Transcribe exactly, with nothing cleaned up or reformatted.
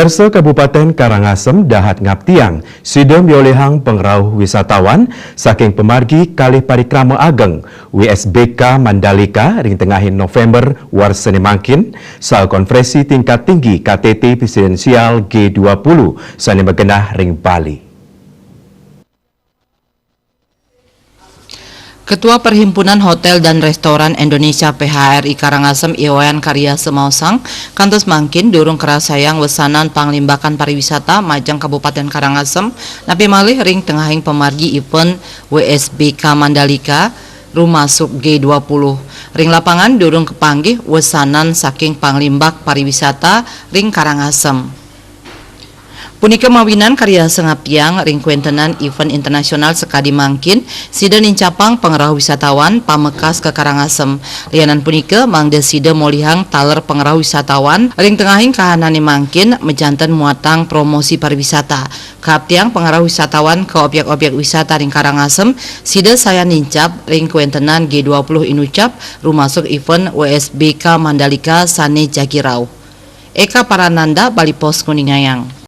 Ersa Kabupaten Karangasem dahat ngaptiang sida miolihang pangrauh wisatawan saking pamargi kalih parikrama ageng W S B K Mandalika ring tengahing November warsane mangkin, saha konferensi tingkat tinggi K T T Presidensial G dua puluh sane magenah ring Bali. Ketua Perhimpunan Hotel dan Restoran Indonesia P H R I Karangasem I Wayan Karya semaosang, kantos mangkin durung karasayang wesanan panglimbakan pariwisata majeng Kabupaten Karangasem, napi malih ring tengahing pamargi event W S B K Mandalika, rumasuk G dua puluh. Ring lapangan durung kapanggih wesanan saking panglimbak pariwisata ring Karangasem. Punika mawinan karya sengaptiang ring kwentenan event internasional sakadi mangkin, sida nincapang pangrauh wisatawan pamekas ka Karangasem. Lianan punika, mangda sida molihang taler pangrauh wisatawan ring tengahing kahanane mangkin, majanten muatang promosi pariwisata. Kaaptiang pangrauh wisatawan ka objek-objek wisata ring Karangasem, sida sayan nincap ring kwentenan G dua puluh inucap, rumasuk event W S B K Mandalika sane jagi rauh. Eka Parananda, Bali Post, nguningayang.